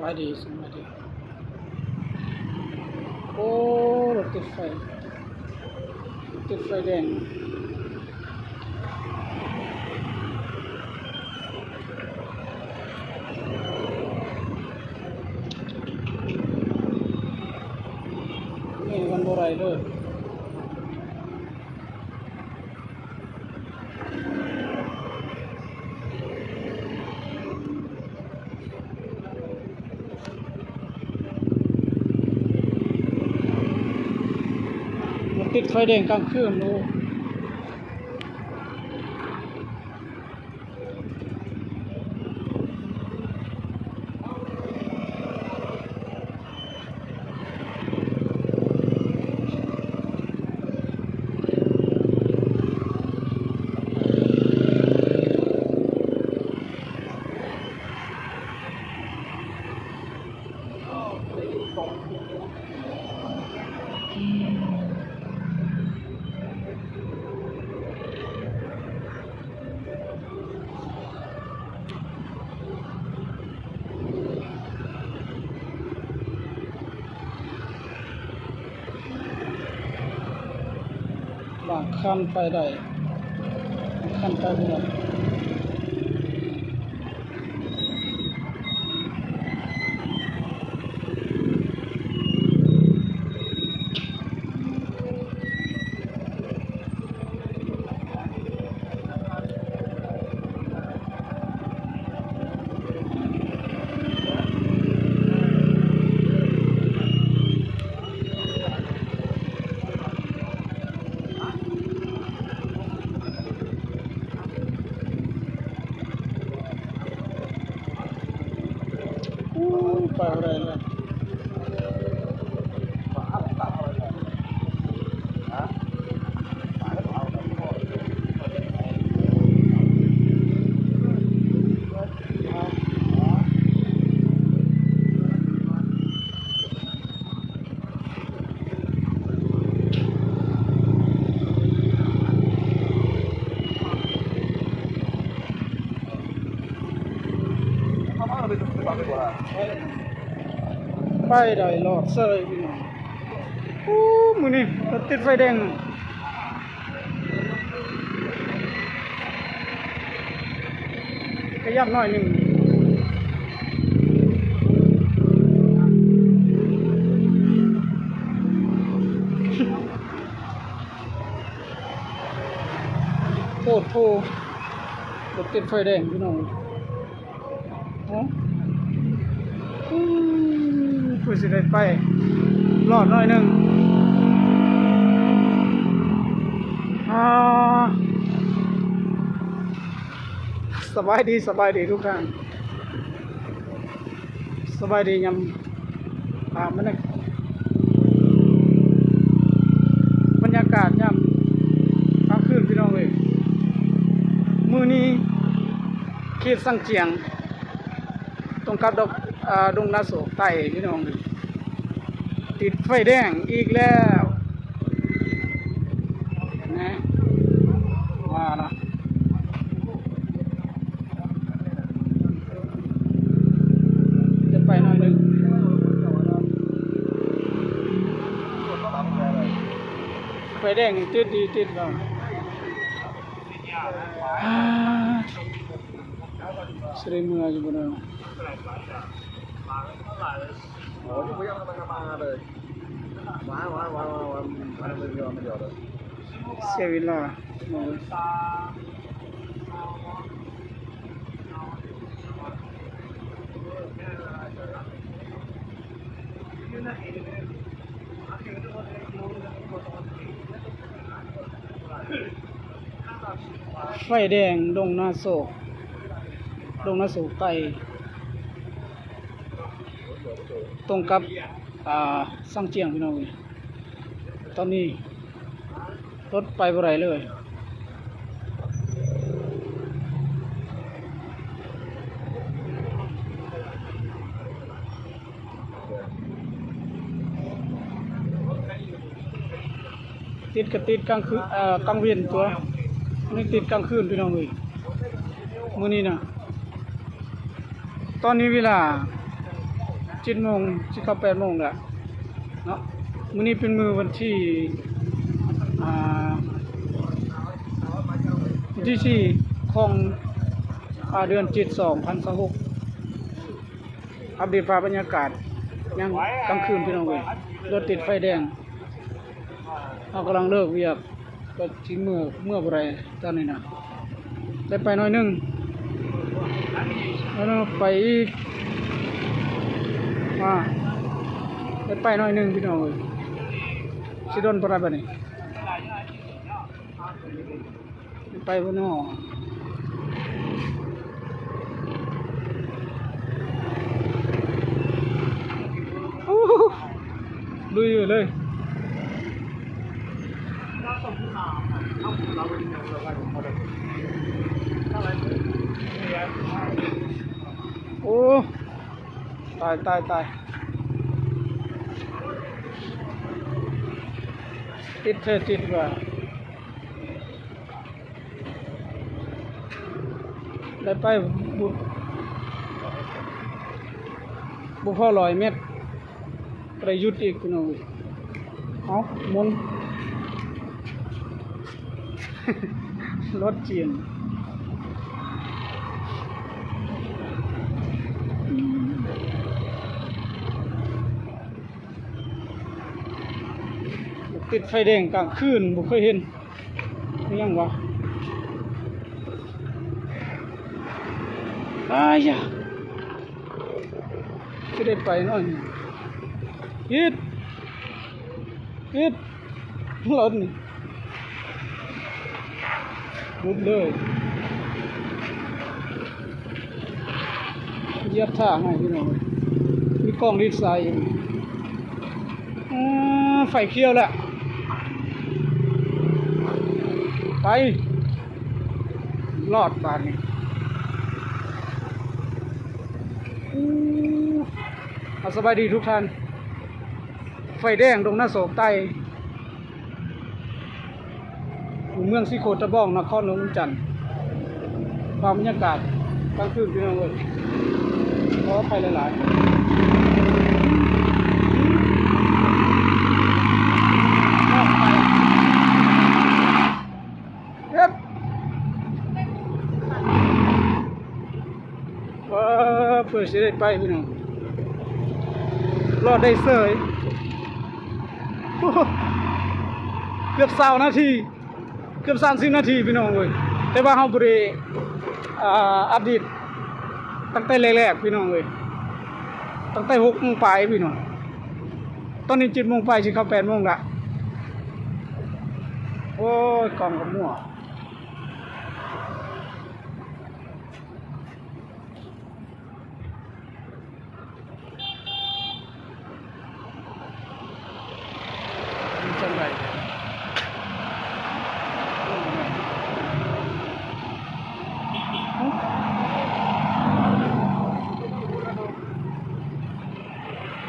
ສະບາຍດີ ສະບາຍດີ. ໂອ້ ລົດຕິດໄຟ ຕິດໄຟແດງ. ນີ້ມັນບໍ່ໄດ້ເລີຍ. ມັນຕິດໄຟແດງກາງຄືນ. ໂອ້ ບາງຄັນໄປໄດ້ ບາງຄັນໄປບໍ່ໄດ້. ອູ້ ໄປບໍ່ໄດ້ແລ້ວ. ໄປໄດ້ລອດເຊີຍພີ່ນ້ອງ. ໂອ້ ມື້ນີ້ລົດຕິດໄຟແດງ ຂະຫຍັບໜ້ອຍໜຶ່ງ. ໂພດໂພ ລົດຕິດໄຟແດງພີ່ນ້ອງ. ໂອ້ ອື ເພື່ອຊິໄດ້ໄປລອດໜ້ອຍໜຶ່ງ. ອ່າ ສະບາຍດີ ສະບາຍດີທຸກທ່ານ. ສະບາຍດີຍາມ ອ່າ ມື້ນີ້ ບັນຍາກາດຍາມກາງຄືນພີ່ນ້ອງເອີຍ. ມື້ນີ້ເຂດຊາງຈຽງ ຕົງກັບດອກ ອ່າ ດົງນາໂສກໃຕ້ພີ່ນ້ອງເອີຍ ຕິດໄຟແດງອີກແລ້ວນະ ວ່າລະ. ຈະໄປໜ້ອຍໜຶ່ງ ໄຟແດງຕິດດີ ຕິດແລ້ວ. ອ່າ ຊິໄດ້ເມືອຢູ່ບໍ່ເນາະ? ເສຍເວລາ. ໄຟແດງດົງນາໂສກ ດົງນາໂສກໃຕ້ ຕົງກັບ ອ່າ ຊາງຈຽງ ພີ່ນ້ອງເອີຍ. ຕອນນີ້ລົດໄປບໍ່ໄດ້ເລີຍ. ຕິດກະຕິດກາງຄືນ ເອີ ກາງເວັນຕົວະ ນີ້ຕິດກາງຄືນພີ່ນ້ອງເອີຍ ມື້ນີ້ນະ. ຕອນນີ້ເວລາ ເຈັດໂມງ ຊິເຂົ້າແປດໂມງແລ້ວເນາະ. ມື້ນີ້ເປັນມື້ວັນທີ ອ່າ ວັນທີສີ່ ຂອງ ອ່າ ເດືອນເຈັດ ສອງພັນຊາວຫົກ. ອັບເດດພາບບັນຍາກາດຍາມກາງຄືນ ພີ່ນ້ອງເອີຍ, ລົດຕິດໄຟແດງ. ເຮົາກຳລັງເລີກວຽກ ກໍຊິເມືອ ເມືອບໍ່ໄດ້ຕອນນີ້ນະ. ໄດ້ໄປໜ້ອຍໜຶ່ງ ແລ້ວໄປອີກ ອ່າ ໄດ້ໄປໜ້ອຍໜຶ່ງ ພີ່ນ້ອງເອີຍ. ຊິດົນປານໃດບາດນີ້? ໄປບໍ່ນໍ? ລຸຍເລີຍ. ໂອ້ ຕາຍ ຕາຍ ຕາຍ ຕິດແທ້ຕິດວ່າ. ໄດ້ໄປບໍ່ ບໍ່ພໍຮ້ອຍແມັດ ໄດ້ຢຸດອີກ ພີ່ນ້ອງເອີຍ. ເອົາ ໝູນ ລົດຈີນ ຕິດໄຟແດງກາງຄືນ ບໍ່ເຄີຍເຫັນ. ອີຫຍັງວະ? ອາຍາ ຊິໄດ້ໄປໜ້ອຍ. ອີດ ອີດ ລົດນີ້ ຫຼຸດເລີຍ. ຢຽບຖ້າໃຫ້ພີ່ນ້ອງເອີຍ, ມີກ້ອງດິດໃສ່. ອືມ ໄຟຂຽວແລ້ວ ໄປ ລອດບາດນີ້. ອືມ ເອົາ ສະບາຍດີທຸກທ່ານ. ໄຟແດງດົງນາໂສກໃຕ້ ຢູ່ເມືອງສີໂຄດຕະບອງ ນະຄອນຫຼວງວຽງຈັນ. ພາບບັນຍາກາດກາງຄືນ ພີ່ນ້ອງເອີຍ, ຂໍອະໄພຫຼາຍໆ. ເຮັດ ເອີ ເພື່ອຊິໄດ້ໄປ ພີ່ນ້ອງ, ລອດໄດ້ເສີຍ. ໂອ້ໂຫ ເກືອບຊາວນາທີ ເກືອບສາມສິບນາທີ ພີ່ນ້ອງເອີຍ, ແຕ່ວ່າເຮົາບໍ່ໄດ້ ອ່າ ອັບເດດຕັ້ງແຕ່ແລກໆ ພີ່ນ້ອງເອີຍ, ຕັ້ງແຕ່ຫົກໂມງປາຍ ພີ່ນ້ອງ. ຕອນນີ້ເຈັດໂມງປາຍ ຊິເຂົ້າແປດໂມງລະ. ໂອ້ຍ ກ້ອງກໍມົວ.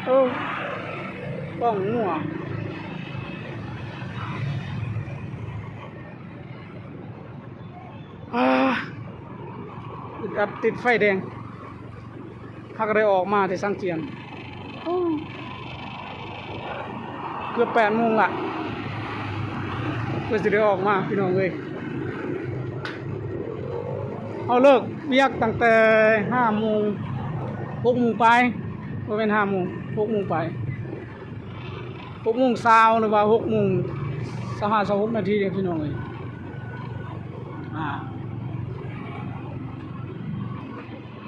ໂອ້ ກ້ອງມົວ. ອາ ອຶດອັດຕິດໄຟແດງ, ຫາກໄດ້ອອກມາແຕ່ຊາງຈຽງ. ໂອ້ ເກືອບແປດໂມງລະ ກວ່າຊິໄດ້ອອກມາ ພີ່ນ້ອງເອີຍ. ເຮົາເລີກວຽກຕັ້ງແຕ່ຫ້າໂມງ ຫົກໂມງປາຍ, ບໍ່ແມ່ນຫ້າໂມງ ຫົກໂມງປາຍ. ຫົກໂມງຊາວ ຫຼືວ່າຫົກໂມງຊາວຫ້າ ຊາວຫົກນາທີເດ້ ພີ່ນ້ອງເອີຍ. ອາ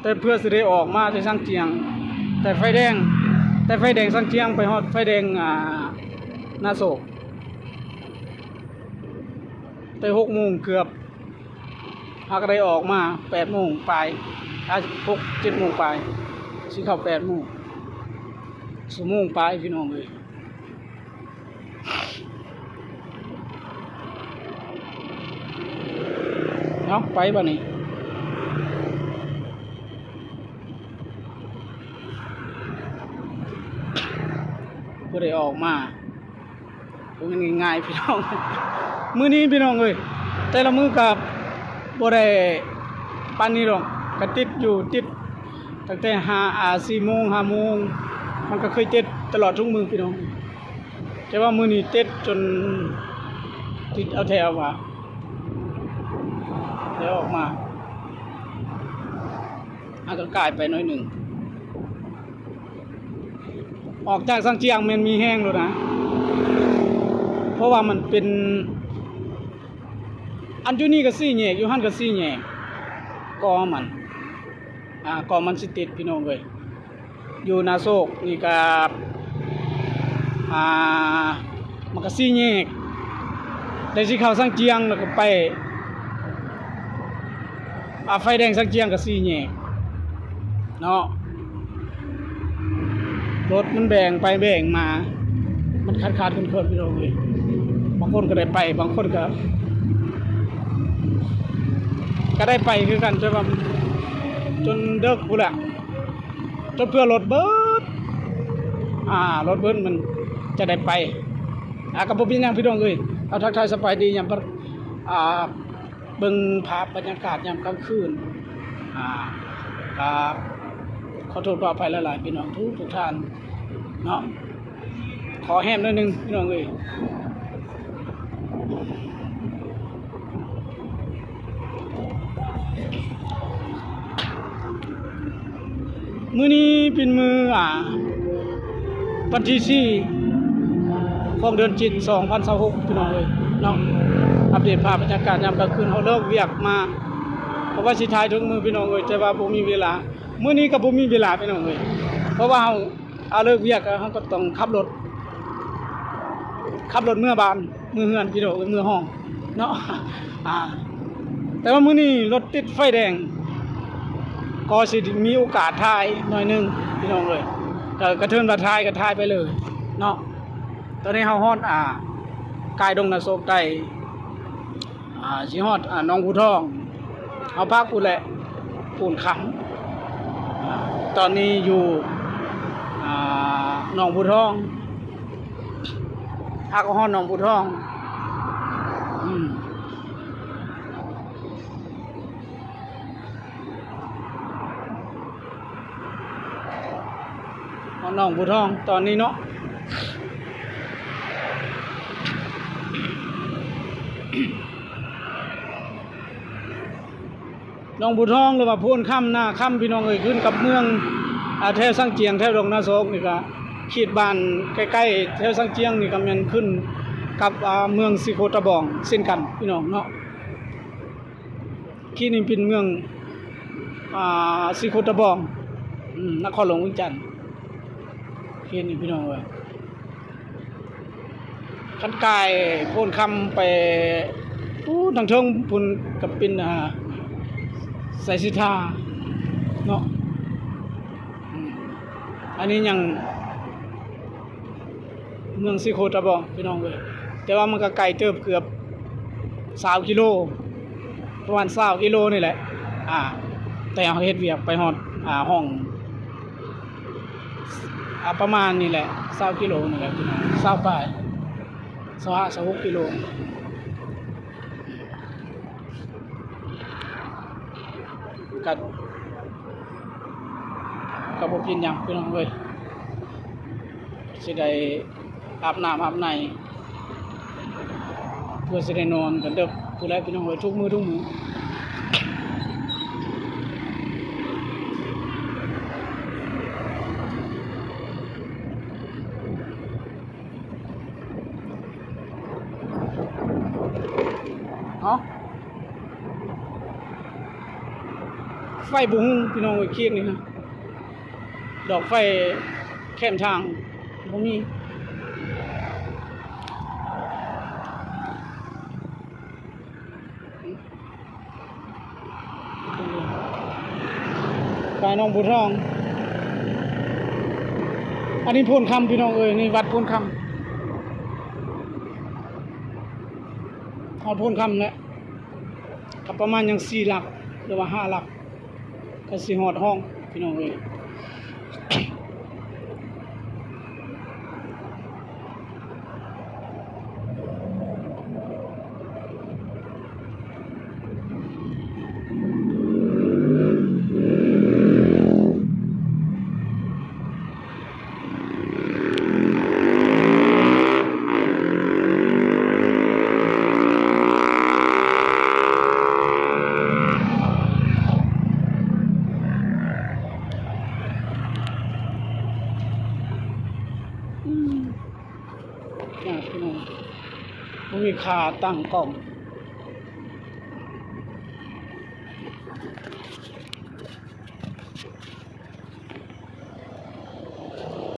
ແຕ່ເພື່ອຊິໄດ້ອອກມາແຕ່ຊາງຈຽງ, ແຕ່ໄຟແດງ, ແຕ່ໄຟແດງຊາງຈຽງໄປຮອດໄຟແດງ ອາ ນາໂສກ, ແຕ່ຫົກໂມງເກືອບ ຫາກໄດ້ອອກມາແປດໂມງປາຍ ອາ ຫົກ ເຈັດໂມງປາຍ ຊິເຂົ້າແປດໂມງ, ຊົ່ວໂມງປາຍ ພີ່ນ້ອງເອີຍ. ເອົາ ໄປບາດນີ້ ບໍ່ໄດ້ອອກມາ. ບໍ່ແມ່ນງ່າຍໆ ພີ່ນ້ອງ. ມື້ນີ້ ພີ່ນ້ອງເອີຍ, ແຕ່ລະມື້ກໍບໍ່ໄດ້ປານນີ້ດອກ, ກໍຕິດຢູ່ ຕິດຕັ້ງແຕ່ຫ້າ ອ່າ ສີ່ໂມງ ຫ້າໂມງ ມັນກໍເຄີຍຕິດຕະຫຼອດທຸກມື້ພີ່ນ້ອງ, ແຕ່ວ່າມື້ນີ້ຕິດຈົນຕິດເອົາແທ້ເອົາວ່າ ແລ້ວອອກມາ ຫາກໍກາຍໄປໜ້ອຍໜຶ່ງ. ອອກຈາກຊາງຈຽງແມ່ນມີແຮງໂລດນະ, ເພາະວ່າມັນເປັນ ອັນຢູ່ນີ້ກໍສີ່ແຍກ, ຢູ່ຫັ້ນກໍສີ່ແຍກ, ກໍມັນ ອ່າ ກໍມັນຊິຕິດພີ່ນ້ອງເອີຍ. ຢູ່ນາໂຊກນີ້ກໍ ອ່າ ມັນກໍສີ່ແຍກ, ແຕ່ຊິເຂົ້າຊາງຈຽງແລ້ວກໍໄປ ອ່າ ໄຟແດງຊາງຈຽງກໍສີ່ແຍກເນາະ. ລົດມັນແບ່ງໄປແບ່ງມາ ມັນຂາດໆເຂີນໆ ພີ່ນ້ອງເອີຍ. ບາງຄົນກໍໄດ້ໄປ, ບາງຄົນກໍ ກໍໄດ້ໄປຄືກັນ, ຈົນວ່າ ຈົນເດິກພຸ້ນແຫຼະ, ຈົນເພື່ອລົດເບີດ ອ່າ ລົດເບີດມັນຈະໄດ້ໄປ. ອ່າ ກໍບໍ່ເປັນຫຍັງພີ່ນ້ອງເອີຍ, ເຮົາທັກທາຍສະບາຍດີຍາມ ອ່າ ເບິ່ງພາບບັນຍາກາດຍາມກາງຄືນ. ອ່າ ກໍຂໍໂທດຂໍອະໄພຫຼາຍໆ ພີ່ນ້ອງທຸກໆທ່ານເນາະ, ຂໍແຮມໜ້ອຍໜຶ່ງພີ່ນ້ອງເອີຍ. ມື້ນີ້ເປັນມື້ ອ່າ ວັນທີສີ່ ຂອງເດືອນເຈັດ ສອງພັນຊາວຫົກ ພີ່ນ້ອງເອີຍເນາະ. ອັບເດດພາບບັນຍາກາດຍາມກາງຄືນ, ເຮົາເລີກວຽກມາ ເພາະວ່າຊິຖ່າຍທຸກມື້ພີ່ນ້ອງເອີຍ, ແຕ່ວ່າບໍ່ມີເວລາ. ມື້ນີ້ກໍບໍ່ມີເວລາພີ່ນ້ອງເອີຍ, ເພາະວ່າເຮົາ ອ່າ ເລີກວຽກ ເຮົາກໍຕ້ອງຂັບລົດ ຂັບລົດເມືອບ້ານ ເມືອເຮືອນພີ່ນ້ອງເອີຍ, ເມືອຫ້ອງເນາະ. ອ່າ ແຕ່ວ່າມື້ນີ້ລົດຕິດໄຟແດງ ກໍຊິມີໂອກາດຖ່າຍໜ້ອຍໜຶ່ງພີ່ນ້ອງເອີຍ, ກໍ ກໍຖືວ່າຖ່າຍກໍຖ່າຍໄປເລີຍເນາະ. ຕອນນີ້ເຮົາຮອດ ອ່າ ກາຍດົງນາໂຊກໃຕ້ ອ່າ ຊິຮອດ ອ່າ ໜອງພູທອງ, ເຮົາພັກພຸ້ນແຫຼະ ໂພນຄຳ. ອ່າ ຕອນນີ້ຢູ່ ອ່າ ໜອງພູທອງ, ຫາກໍຮອດໜອງພູທອງ. ອືມ ຮອດໜອງພູທອງຕອນນີ້ເນາະ. ໜອງພູທອງ ຫຼືວ່າໂພນຄຳ ນາຄຳ ພີ່ນ້ອງເອີຍ, ຂຶ້ນກັບເມືອງ ອ່າ ແຖວຊາງຈຽງ ແຖວດົງນາໂຊກນີ້ກະ ເຂດບ້ານໃກ້ໆແຖວຊາງຈຽງນີ້ກະແມ່ນຂຶ້ນກັບ ອ່າ ເມືອງສີໂຄດຕະບອງເຊັ່ນກັນ ພີ່ນ້ອງເນາະ. ເຂດນີ້ເປັນເມືອງ ອ່າ ສີໂຄດຕະບອງ ອືມ ນະຄອນຫຼວງວຽງຈັນ. ເຂດນີ້ພີ່ນ້ອງເອີຍ, ຄັນກາຍໂພນຄຳໄປ ປູ້ ທາງເທິງພຸ້ນກໍເປັນ ອ່າ ໄຊສິດທາເນາະ. ອືມ ອັນນີ້ຍັງ ເມືອງສີໂຄດຕະບອງ ພີ່ນ້ອງເອີຍ, ແຕ່ວ່າມັນກໍໄກເຕີບ ເກືອບຊາວກິໂລ ປະມານຊາວກິໂລນີ້ແຫຼະ. ອ່າ ແຕ່ເຮົາເຮັດວຽກໄປຮອດ ອ່າ ຫ້ອງ ອ່າ ປະມານນີ້ແຫຼະ ຊາວກິໂລນີ້ແຫຼະ ພີ່ນ້ອງ, ຊາວປາຍ ຊາວຫ້າ ຊາວຫົກກິໂລ. ກໍ ກໍບໍ່ເປັນຫຍັງ ພີ່ນ້ອງເອີຍ, ຊິໄດ້ອາບນ້ຳອາບໃນ ເພື່ອຊິໄດ້ນອນກັນເດິກພຸ້ນແຫຼະ ພີ່ນ້ອງເອີຍ, ທຸກມື້ ທຸກມື້. ເນາະ ໄຟບໍ່ຮຸ່ງ ພີ່ນ້ອງເອີຍ, ເຂດນີ້ນະ ດອກໄຟແຄມທາງບໍ່ມີ. ກາຍໜອງບູທອງ. ອັນນີ້ໂພນຄຳ ພີ່ນ້ອງເອີຍ, ນີ້ວັດໂພນຄຳ. ຮອດໂພນຄຳແລ້ວ, ກໍປະມານຫຍັງ ສີ່ຫຼັກ ຫຼືວ່າ ຫ້າຫຼັກ ກໍຊິຮອດຫ້ອງ ພີ່ນ້ອງເອີຍ. ເ ມີຂາຕັ້ງກ້ອງ